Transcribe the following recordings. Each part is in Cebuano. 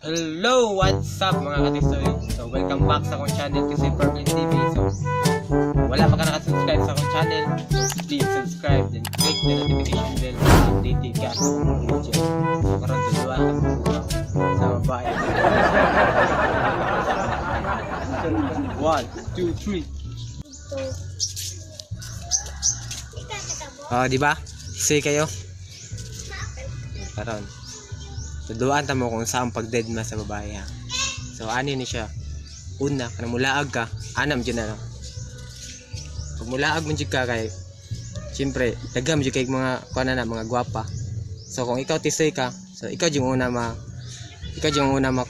Hello! What's up, mga katisoy? So, welcome back sa akong channel, Tisoy Purple TV. So, wala pa ka nakasubscribe sa akong channel, so please subscribe then click the notification bell para updated ka sa akong mga video. So, karon tuduan ka sa babae. One, two, three. Oh, di ba? Tisoy kayo? Karon, tuduan ta mo kung saan pagdeadma sa babae, ha. So ani ni siya. Una, kanang mulaag ka, anam jud na, no. Pag mulaag man jud ka kay siyempre daghan jud kay mga kuan na mga gwapa. So kung ikaw tisoy ka, so ikaw jud una ma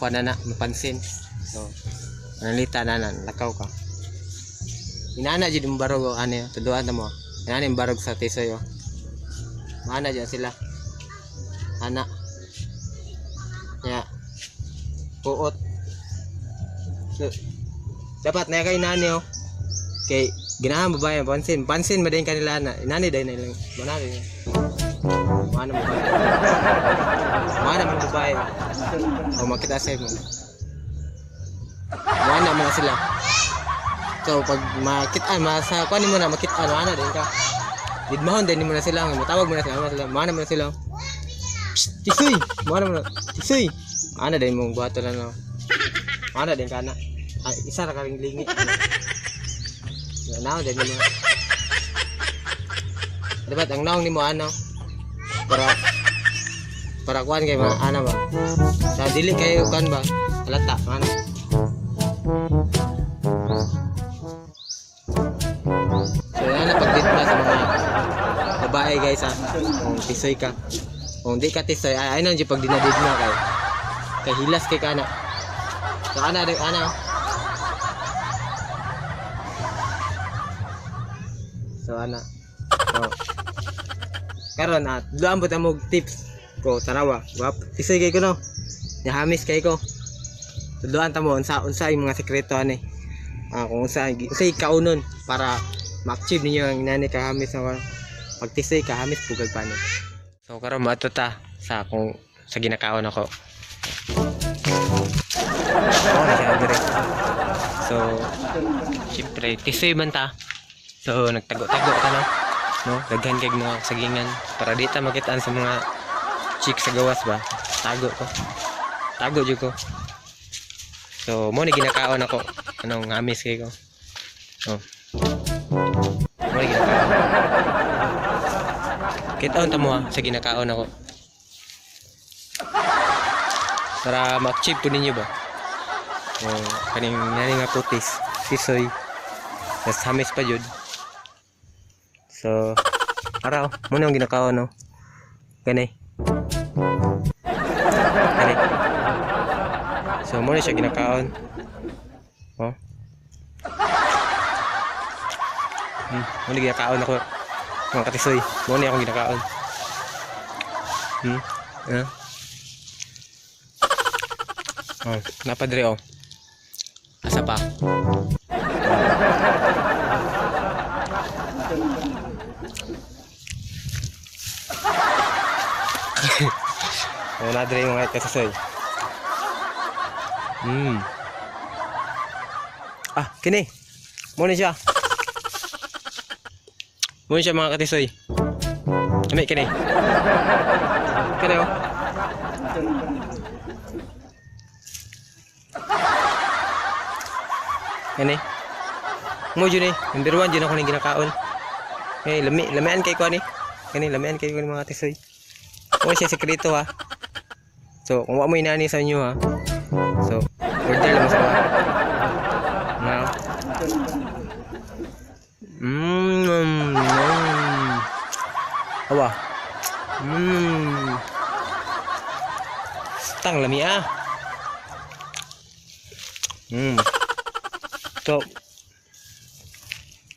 kuan na mapansin. So manalita na na lakaw ka. Inana jud ang barog o ano, tuduan ta mo. Inana yung barog sa tisoy, oh. Maana jud sila. Ana. Ya. Puot. So, dapat na kay nani, oh. Kay ganahan babae pansin, pansin ba din kanila na inani dai na ilang manani niya. Mana mo babae. Mana man babae. O makita sa imo. Mana man sila. So pag makita masa kuan mo na makita ano ana din ka. Didmahon din mo na sila, matawag mo na sila, sila. Mana man sila. Psst, tisoy! Mana mo na? Tisoy! Ana din mong buhato lang, no. Ana din ka na. Ah, isa ra ka ring lingi. Naon din mo. Dapat ang naong nimo ano para para kuan kay mga ana ba. Sa dili kayo kuan ba? Halata ano. So ana pag ba sa mga babae, guys, ha. Kung tisoy ka. Kung di ka tisoy, ay ay nang pag dinadid na kay kay hilas kay kana. So ana din ana. So ana. So karon at duan ba mo tips ko tanawa. Wap, tisoy kay ko, no. Nihamis kay ko. Duan ta mo unsa unsa yung mga sekreto ani. Ah, kung unsa unsay kaunon para ma-achieve ninyo ang inani kahamis na pag tisoy ka hamis pugag pa ni. So karon maadto ta sa akong sa ginakaon ako. Oh, na siya dire. So syempre tisoy man ta. So nagtago-tago ta, no. No, daghan kay mga sagingan para di ta makitaan sa mga chicks sa gawas ba. Tago ko. Tago jud ko. So mo ni ginakaon ako. Anong hamis kay ko. Oh. Mo ni ginakaon. Kita ta mo ha, sa ginakaon ako. Para ma-achieve po ninyo ba? Oh, kaning nani nga putis, tisoy. Tas hamis pa jud. So, araw, mo na ang ginakaon, no. Gani. Gani. So, mo na siya ginakaon. Oh. Mo na ginakaon ako. Mga katisoy, mo na akong ginakaon. Ah. Oh, napadre, oh. Asa pa? Oh, nadre mga katisoy. Ah, kini. Mo ni siya. Mo ni siya, mga katisoy. Ami kini. Kini, oh. Kini. Mo jud ni, number 1 jud ako ning ginakaon. Eh, lami, lamian kay ko ani. Kani lamian kay ko ni mga katisoy. Mo siya sekreto, ha. So, kung wa mo inani sa inyo, ha. So, order lang mo sa mga. Now. Awa. Stang lami, ah. So,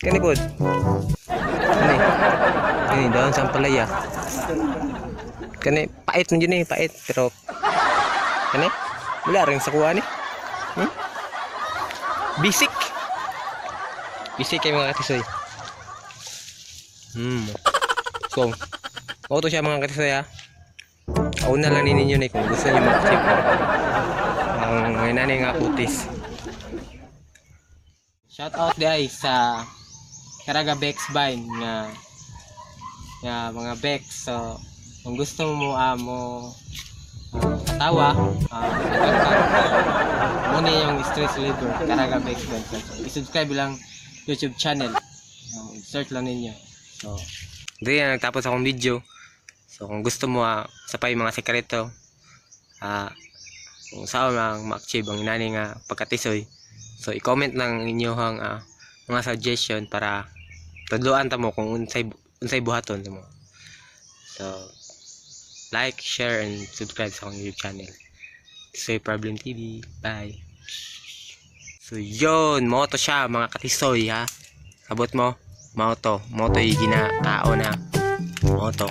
kani pod. Kani. Kani daon sa ampalaya. Kani pait man jud ni, pait pero kani wala rin sa kuha ni. Basic. Basic kay mga katisoy. So, auto siya, mga katisoy, ha. Kauna lang ninyo ni kung gusto niyo ma-achieve. Inani nga kutis. Shout out diay sa Caraga Bex Vine nga nga mga Bex. So kung gusto mo mo katawa, muna yung stress reliever, Caraga Bex Vine. So, i-subscribe lang YouTube channel. Search lang ninyo. So, hindi na nagtapos akong video. So kung gusto mo sa pa yung mga sekreto, kung saan lang ma-achieve ang inani nga pagkatisoy. So i-comment lang inyong mga suggestion para tudloan ta mo kung unsay unsay buhaton mo. So like, share and subscribe sa akong YouTube channel. Tisoy Problem TV. Bye. So yun, mao to siya, mga katisoy, ha. Abot mo, mao to, mao to yung ginakaon na. Mao to.